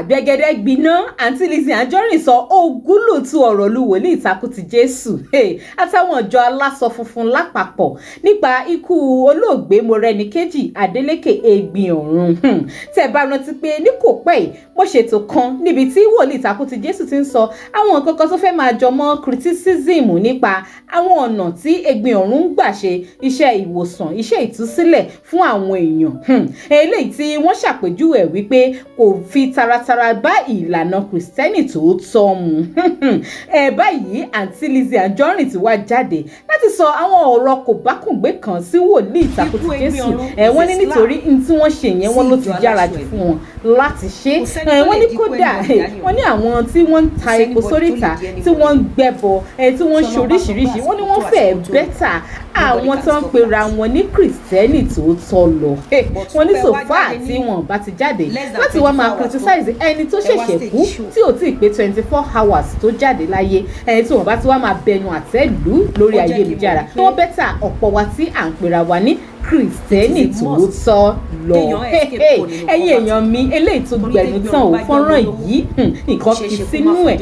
Gbẹ̀gẹ̀dẹ̀ gbiná. Àǹtí Lizzy Anjorin sọ ògúlùtù ọ̀rọ̀ lu wòlíì Takuti Jésù àtàwọn ọjọ́ aláṣọ funfun lápapọ̀ nípa ikú olóògbé Mọ́rẹ́níkejì Adeleke Egbin Ọ̀run. Tẹ́ bá rántí pé ní kò pẹ́ yìí, mo ṣètò kan níbi tí wòlíì Takuti Jésù ti ń sọ àwọn nǹkan kan tó fẹ́ máa jọ mọ́ criticism nípa àwọn ọ̀nà tí Egbin Ọ̀run ń gbà ṣe iṣẹ́ ìwòsàn, iṣẹ́ ìtúsílẹ̀ fún àwọn èèyàn, eléyìí tí wọ́n ṣàpèjúwe wípé kò fi taratara bá ìlànà Kìrìsìtẹ́nì tòótọ́ mu. Ẹ báyìí, àǹtí Lizzy Anjorin ti wá jáde láti sọ àwọn ọ̀rọ̀ kòbákùngbé kan sí wòlíì Takuti Jésù. Ẹ wọ́n ní nítorí n tí wọ́n ṣe yẹn, wọ́n ló ti yára jù fún wọn láti ṣe. Wọ́n ní kódà, wọ́n ní àwọn tí wọ́n ń ta epo sóríta, tí wọ́n ń gbẹ́bọ, tí wọ́n ń ṣe oríṣiríṣi, wọ́n ní wọ́n fẹ́ẹ́ better àwọn tó ń pera wọn ní Kìrìsìtẹ́nì tòótọ́ lọ. Wọ́n ní so far tí wọ́n bá ti jáde láti wá máa criticize ẹni tó ṣẹ̀ṣẹ̀ kú, tí ò tí ì pé 24 hours tó jáde láyé, ẹni tí wọ́n bá ti wá máa bẹnu àtẹ́ lù lórí ayélujára, wọ́n better ọ̀pọ̀ wa tí à ń pera wa ní Kìrìsìtẹ́nì tòótọ́ lọ. Ẹ̀yin èèyàn mi, eléyìí tó gbẹnu tán ò fọ́nrán yìí, nǹkan kì í sínú ẹ̀.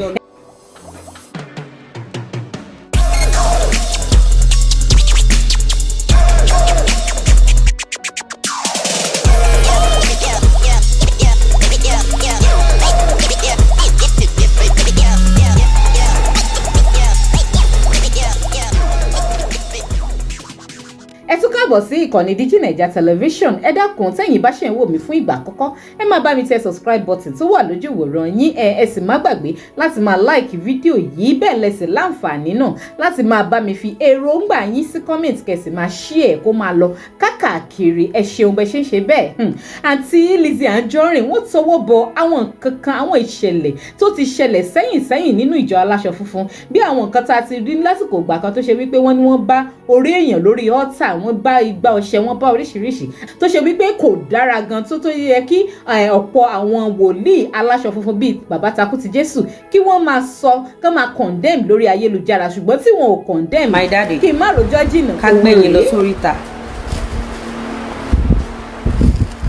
Ẹ tún káàbọ̀ sí ìkànnì Digi Naija Television. Ẹ dákun, tẹ́yìn bá ṣe ń wò mí fún ìgbà àkọ́kọ́, ẹ máa bá mi tẹ subscribe button tó wà lójú ìwòran yín. Ẹ sì má gbàgbé láti máa like fídíò yìí. Bẹ́ẹ̀ lẹ sì láǹfààní náà láti máa bá mi fi èròǹgbà yín sí comment, kẹ́ sì máa share kó máa lọ káàkiri. Ẹ ṣeun bẹ ṣe ń ṣe bẹ́ẹ̀. Àǹtí Lizzy Anjorin, wọ́n tọwọ́ bọ àwọn nǹkan kan, àwọn ìṣẹ̀lẹ̀ tó ti ṣẹlẹ̀ sẹ́yìn sẹ́yìn nínú ìjọ aláṣọ funfun, bí àwọn nǹkan tá a ti rí lásìkò ìgbà kan tó ṣe wípé wọ́n ní wọ́n bá orí èèyàn lórí altar, wọ́n bá igbá ọṣẹ, wọ́n bá oríṣiríṣi tó ṣe wípé kò dára gan tó yẹ kí ọ̀pọ̀ àwọn wòlíì aláṣọ funfun bíi bàbá Takuti Jésù kí wọ́n máa sọ, kán máa condemn lórí ayélujára, ṣùgbọ́n tí wọn ò condemn. My daddy. Kí n má rojọ́ jìnnà. Ká gbẹ̀yìn lọ sórí ìta,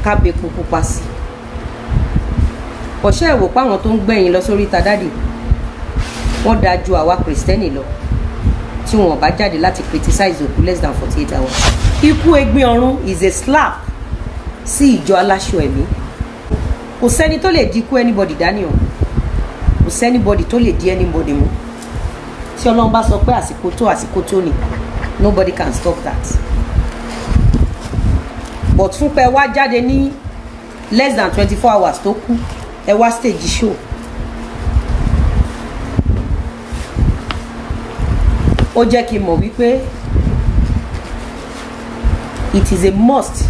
ká bepo pupa sí ọ̀ṣẹ́ ìwò páwọn tó ń gbẹ̀yìn lọ sórí ìta, daddy, wọ́n dáa ju àwa Kìrìsìtẹ́nì lọ tí wọn bá jáde láti criticize òkú less than 48 hours. Ikú Egbin Ọ̀run is a slap sí ìjọ aláṣọ ẹ̀mí. Kò sẹ́ni tó lè di ikú anybody dání o. Kò sí anybody tó lè di anybody mú. Tí Ọlọ́run bá sọ pé àsìkò tó, àsìkò tó ni. Nobody can stop that. But fún pé ẹ wá jáde ní less than 24 hours tó kú, ẹ wá stage show, ó jẹ́ kí n mọ̀ wípé it is a must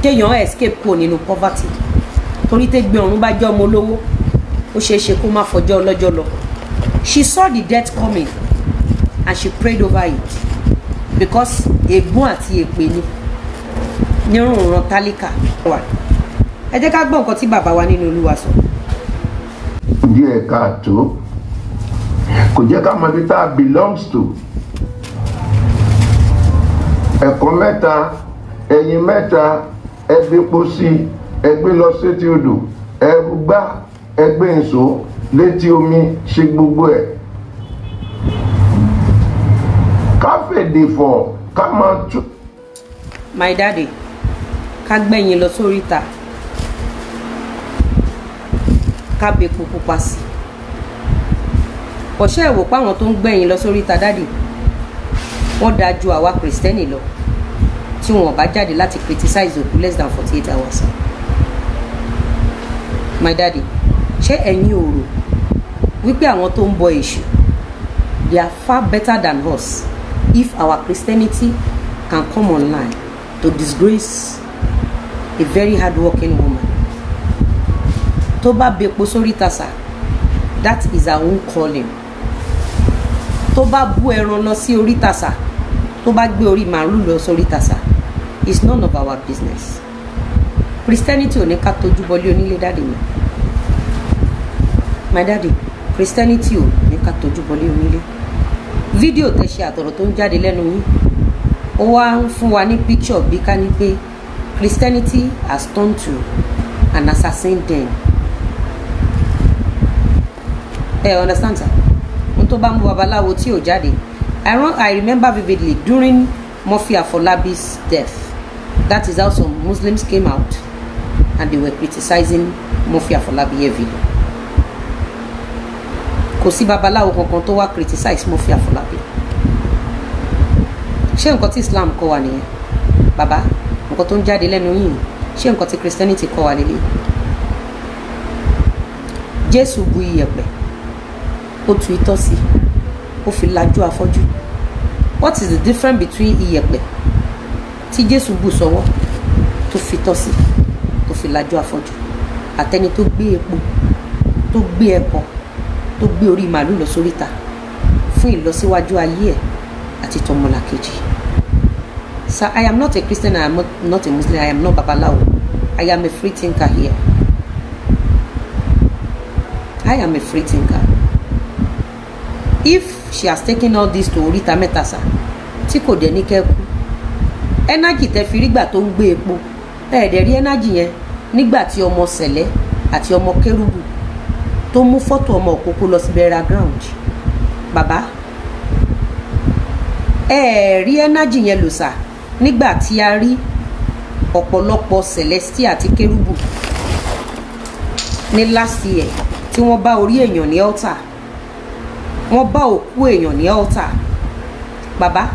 kéèyàn escape kúrò nínú poverty, torí tẹ́gbẹ́ ọ̀run bá jẹ́ ọmọ olówó, ó ṣeé ṣe kó má fọjọ́ ọlọ́jọ́ lọ. She saw the death coming and she prayed over it, because ègún àti èpè ni nírùnràn tálíkà wà. Ẹ jẹ́ ká gbọ́ nǹkan tí bàbá wa nínú Olúwa sọ. Díẹ̀ káàtó, kò jẹ́ ká mọ ibi tá a belongs to. Ẹ̀kọ́ mẹ́ta, ẹyin mẹ́ta, ẹgbẹ́po sí, ẹgbẹ́ lọ sétí odò, ẹrú gbá ẹgbẹ́ nso létí omi, ṣe gbogbo ẹ̀, ká fèdè fọ̀, ká máa tú. My daddy, ká gbẹ̀yìn lọ sórí ìta, ká bepo pupa sí ọ̀ṣẹ́ ìwò páwọn tó ń gbẹ̀yìn lọ sórí ìta, daddy, wọ́n dáa ju àwa Kìrìsìtẹ́nì lọ tí wọn bá jáde láti criticize òkú less than 48 hours. My daddy, ṣé ẹ̀yin ò rò wípé àwọn tó ń bọ èṣù, they are far better than us if our Christianity can come online to disgrace a very hardworking woman? Tó bá bepo sórí tàṣà, that is her own calling. Tó bá bú ẹran lọ sí orí tàṣà, tó bá gbé orí màálù lọ sórí tàṣà, it's none of our business. Christianity ò ní ká tójú bọlé onílé. Daddy mi, my daddy, Christianity ò ní ká tójú bọlé onílé. Fídíò tẹ́ ṣe àtọ̀rọ̀ tó ń jáde lẹ́nu yín, ó wá ń fún wa ní picture bí ká ní pé Christianity has turned to an assassin den. Ẹ understand, sir? Ohun tó bá mú babaláwo tí ò jáde. I remember vividly during Murphy Afolabi's death, that is how some Muslims came out and they were criticizing Murphy Afolabi heavily. Kò sí babaláwo kankan tó wá criticize Murphy Afolabi. Ṣé nǹkan tí Islam kọ́ wa nìyẹn, bàbá? Nǹkan tó ń jáde lẹ́nu yìí, ṣé nǹkan tí Christianity kọ́ wa lélẹ̀? Jésù bu iyẹ̀pẹ̀, ó tu itọ́ sí, ó fi lajú afọ́jú. What is the difference between iyẹ̀pẹ̀ tí Jésù bù sọ́wọ́, tó fi tọ́ sí, tó fi lajú afọ́jú, àtẹni tó gbé epo, tó gbé ẹ̀kọ, tó gbé orí màálù lọ sóríta fún ìlọsíwájú ayé ẹ̀ àti tọmọlàkejì? Sir, I am not a Christian, I am not a Muslim, I am not babalawo. I am a free thinker here. I am a free thinker. If she has taken all this to oríta mẹ́ta, sà, tí kò dẹ̀ ní kẹ́kù, energy tẹ́ fi rígbà tó ń gbé epo, ẹ dẹ̀ rí energy yẹn nígbà tí ọmọ sẹ̀lẹ̀ àti ọmọ kérúbù tó mú fọ́tò ọmọ òkókó lọ sí burial ground, bàbá, ẹ rí energy yẹn lò, sà, nígbà tí a rí ọ̀pọ̀lọpọ̀ Celestial àti kérúbù ní last year tí wọ́n bá orí èèyàn ní altar, wọ́n bá òkú èèyàn ní altar. Bàbá,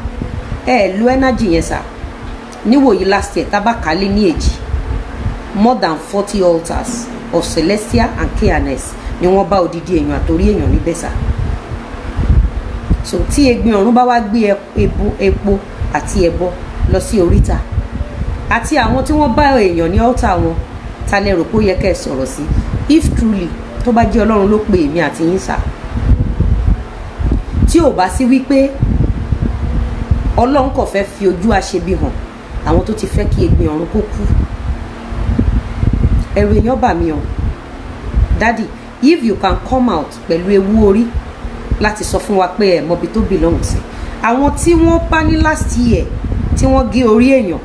ẹ lo energy yẹn, sà. Níwòyí last year, tábàkálé ní èjì, more than 40 altars of Celestial and K&S ni wọ́n bá odidi èèyàn àtòrí èèyàn níbẹ̀, sà. So tí Egbin Ọ̀run bá wá gbé epo àti ẹbọ lọ sí oríta, àti àwọn tí wọ́n bá èèyàn ní altar wọn, ta lẹ rò pé ó yẹ kẹ́ ẹ sọ̀rọ̀ sí, if truly tó bá jẹ́ Ọlọ́run ló pe èmi àti yín, sà? Tí ò bá sí wípé Ọlọ́run kò fẹ́ fi ojú àṣebi hàn àwọn tó ti fẹ́ kí Egbin Ọ̀run kó kú. Ẹ̀rù èèyàn bà mí o. Daddy, if you can come out pẹ̀lú ewu orí láti sọ fún wa pé ẹ̀ mọbi tó belong sí, àwọn tí wọ́n pa ní last year, tí wọ́n gé orí èèyàn,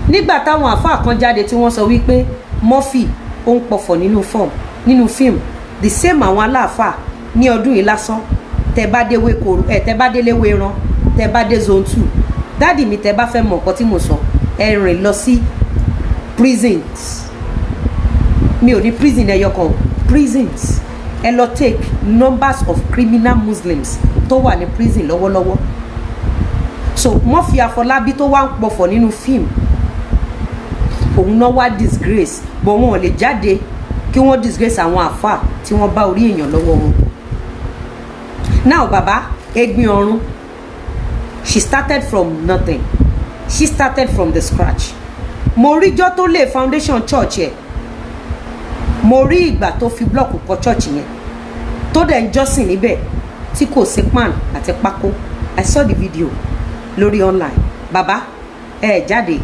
Nígbà táwọn àáfàá kan jáde tí wọ́n sọ wípé Murphy ó ń pọ̀fọ̀ nínú form nínú fíìmù, the same àwọn aláàfáà ní ọdún yìí lásán, tẹ bá dé wékoro ẹ, tẹ bá délé wéran, tẹ bá dé Zone 2, daddy mi, tẹ bá fẹ́ mọ̀ nǹkan tí mo sọ, ẹ rìn lọ sí prisons. Mi ò ní prison ẹyọ kan, prisons. Ẹ lọ take numbers of criminal Muslims tó wà ní prison lọ́wọ́lọ́wọ́. So Murphy Àfọlábí tó wá ń pọ̀fọ̀ nínú fíìmù, òun náà wá disgrace, but wọn ò lè jáde kí wọ́n disgrace àwọn àáfàá tí wọ́n bá orí èèyàn lọ́wọ́ wọn. Now, baba, Egbin Ọ̀run, she started from nothing. She started from the scratch. Mo ríjọ́ tó lé foundation church ẹ̀, mo rí ìgbà tó fi block kọ́ church yẹn, tó dẹ̀ ń jọ́sìn níbẹ̀ tí kò sí pan àti pákó. I saw the video lórí online. Baba, ẹ jáde.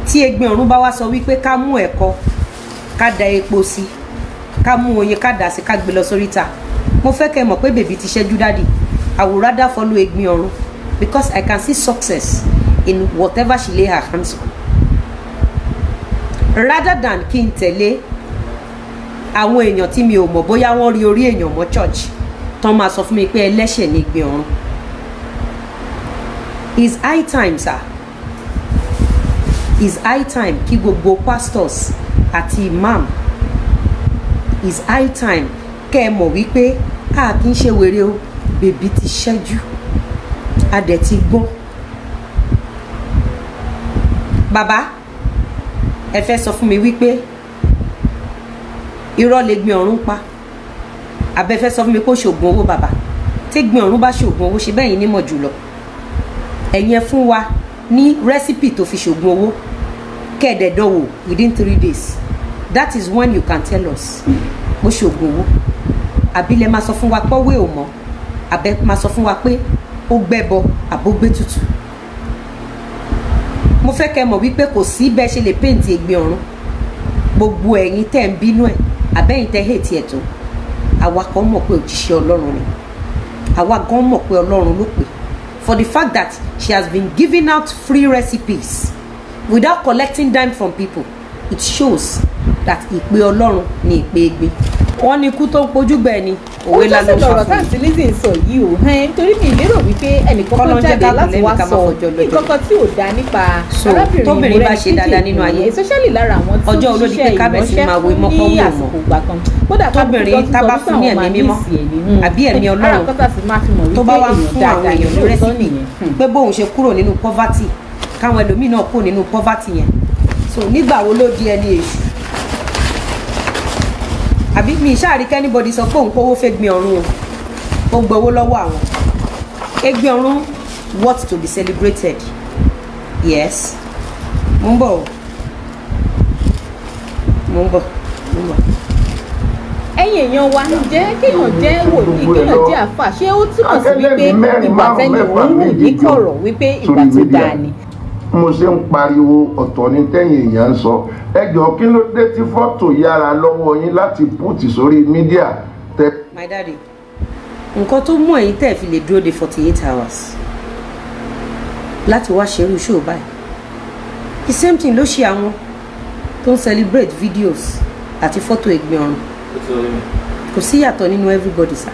Tí Egbin Ọ̀run bá wá sọ wípé ká mú ẹ̀kọ, ká da epo sí, ká mú oyin, ká dà sí, ká gbé lọ sóríta, mo fẹ́ kẹ́ mọ̀ pé baby ti ṣẹ́jú. Daddy, I would rather follow Egbin Ọ̀run because I can see success in whatever she lay her hands on, rather than kí n tẹ̀lé àwọn èèyàn tí mi ò mọ̀ bóyá wọ́n rí orí èèyàn mọ́ church, tán máa sọ fún mi pé ẹlẹ́ṣẹ̀ ní Egbin Ọ̀run. Is high time, sir, is high time kí gbogbo pastors àti imam, is high time kẹ́ ẹ mọ̀ wípé a kì í ṣe wèrè o. Baby ti ṣẹ́jú, a dẹ̀ ti gbọ́n. Bàbá, ẹ fẹ́ sọ fún mi wípé irọ́ lè gbin ọ̀run pa, àbẹ fẹ́ sọ fún mi pé ó ṣoògùn owó? Bàbá, tí gbin ọ̀run bá ṣoògùn owó, ṣe bẹ́ẹ̀ yín nímọ̀ jùlọ. Ẹ̀yin ẹ fún wa ní recipe tó fi ṣoògùn owó, kẹ́ẹ̀dẹ̀ dánwò within 3 days. That is when you can tell us bó ṣoògùn owó, àbí lẹ máa sọ fún wa pọ́wé ò mọ́, àbẹ máa sọ fún wa pé ó gbẹ́bọ àbó gbé tutù. Mo fẹ́ kẹ́ mọ̀ wípé kò sí bẹ́ẹ̀ ṣe lè paint Ẹ̀gbin Ọ̀run. Gbogbo ẹ̀yin tẹ́ ń bínú ẹ̀, àbẹ́yìn tẹ́ hate ẹ̀ tó, àwa kan mọ̀ pé òjíṣẹ́ Ọlọ́run ni. Àwa gan mọ̀ pé Ọlọ́run ló pè. For the fact that she has been giving out free recipes without collecting dime from people, it shows. That ìpè Ọlọ́run ni ìpè Egbin. Wọ́n ní ikú tó ń pojú gbẹ ni òwe Ó ńlá tó ló sì ń pa lọ̀rọ̀ fún mi. táǹtí Lizzy ń sọ yìí o hẹ́n, torí mi lérò wípé ẹnìkan Kọ́lọ́n kan jẹ́ jáde ká gùn láti lẹ́mìí wá ká má sọ fọjọ́ lọ́jọ́. nǹkan kan tí ò dáa nípa So, arábìnrin tóbìnrin bá ṣe Mọ́rẹ́níkejì dáadáa nínú ayé, especially lára àwọn tí ó ọjọ́ olódi ṣiṣẹ́ pé kábẹ̀sí ìránṣẹ́ máa wo fún mọ́kọ́ ní wò mọ́. àsìkò ìgbà kan. Kódà Tóbìnrin kálukú tá gan bá tún sọ fún ní wípé àwọn ẹ̀mí máa mímọ́ miss ẹ̀ ní. àbí ẹ̀mí Ara Ọlọ́run nǹkan tá a sì máa fi mọ̀ tó bá wípé wá èèyàn fún àwọn dáadáa èèyàn ní ni lóòótọ́ recipe nìyẹn. pé bóun ṣe kúrò nínú poverty, káwọn ẹlòmíì náà kúrò nínú poverty yẹn, so nígbà wo ló di ẹni èṣù? Àbí mi ìṣáà rí kí anybody sọ pé òun kówó fẹ́ gbin ọ̀run o, ó gbowó lọ́wọ́ àwọn Ẹ̀gbin Ọ̀run. What to be celebrated? Yes, mo ń bọ̀ o, mo ń bọ̀, mo ń bọ̀. Ẹ̀yin èèyàn wa, ǹjẹ́ kéèyàn jẹ́ wòlíì, Gbogbo ẹ̀ kéèyàn lọ. jẹ́ àfà, ṣé ó túmọ̀ sí wípé Akẹ́lẹ́mìí mẹ́rin, ìgbà márùn-ún, tẹ́ni mẹ́fà, òun wù ní méje jọ kọ̀rọ̀ wípé ìgbà sórí tó media. dáa ni? Mo ṣe ń pariwo, ọ̀tọ̀ ní tẹ́yìn èèyàn ń sọ. Ẹ jọ̀ọ́, kí ló dé tí fọ́tò yára lọ́wọ́ yín láti put sórí media tẹ My daddy, nǹkan tó mú ẹ̀yin tẹ́ ẹ̀ fi lè dúró de 48 hours láti wá ṣerú show báyìí, the same thing ló ṣe àwọn tó ń celebrate videos àti fọ́tò Ẹ̀gbin Ọ̀run. Kò sí yàtọ̀ nínú everybody sir,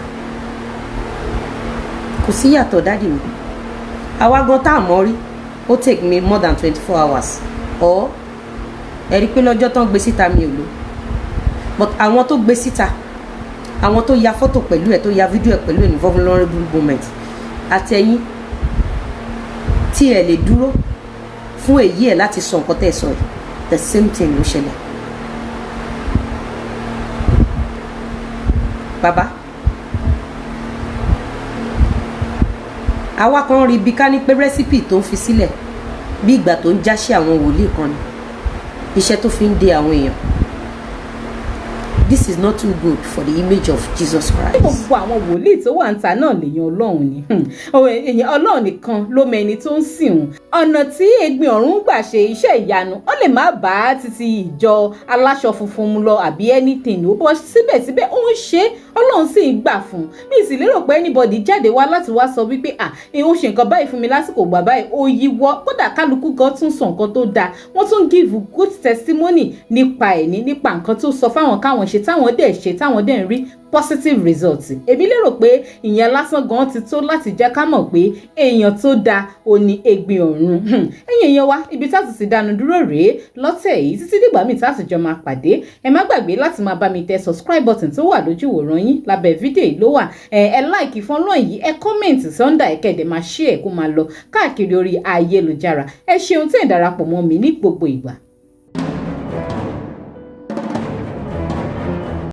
kò sí yàtọ̀, daddy mi. Àwa gan tá a mọ̀ rí, ó take me more than 24 hours or ẹ rí i pé lọ́jọ́ tán gbé síta mi ò lò, but àwọn tó gbé síta, àwọn tó ya fọ́tò pẹ̀lú ẹ̀, tó ya fídíò ẹ̀ pẹ̀lú ẹ̀ ní vulnerable moment, àtẹ̀yìn tí ẹ lè dúró fún èyí ẹ̀ láti sọ nǹkan tẹ́ ẹ sọ yìí, the same thing ló ṣẹlẹ̀. Bàbá àwa kan rí ibi ká ní pé recipe tó ń fi sílẹ̀ bí ìgbà tó ń jáṣẹ́ àwọn wòlíì kan ni iṣẹ́ tó fi ń de àwọn èèyàn. This is not too good for the image of Jesus Christ. Gbogbo àwọn wòlíì tó wà ń ta náà lèèyàn Ọlọ́run ni. Èèyàn Ọlọ́run nìkan ló mọ ẹni tó ń sìn òun. Ọ̀nà tí Egbin Ọ̀run gbà ṣe iṣẹ́ ìyanu, ó lè má bá títí ìjọ aláṣọ funfun mu lọ àbí anything ó bọ́, síbẹ̀síbẹ̀ ó ń ṣe é, Ọlọ́run sì ń gbà fún un. Mi sì lérò pé anybody jáde wá láti wá sọ wípé, "À, ó ṣe nǹkan báyìí fún mi lásìkò gbà báyìí, ó yíwọ́." Kódà kálukú gan tún sọ nǹkan tó dáa, wọ́n tún give good testimony nípa ẹ̀ ní nípa nǹkan tó sọ fáwọn káwọn ṣe, táwọn dẹ̀ ṣe, táwọn dẹ̀ ń rí positive results. Èmi lérò pé ìyẹn lásán gan ti tó láti jẹ́ ká mọ̀ pé èèyàn tó dáa ò ní Egbin Ọ̀run. Ẹ̀yin èèyàn wa, ibi tá a sì ti dánu dúró rèé lọ́tẹ̀ yìí títí dìgbà míì tá a sì jọ máa pàdé. Ẹ má gbàgbé láti máa bá mi tẹ subscribe button tó wà lójú ìwòran yín, lábẹ́ fídíò yìí ló wà. Ẹ like fọ́nrán yìí, ẹ comment sọ́ndà, ẹ kẹ̀dẹ̀ máa share kó máa lọ káàkiri orí ayélujára. Ẹ ṣeun tẹ́ ẹ̀ darapọ̀ mọ́ mi ní gbogbo ìgbà.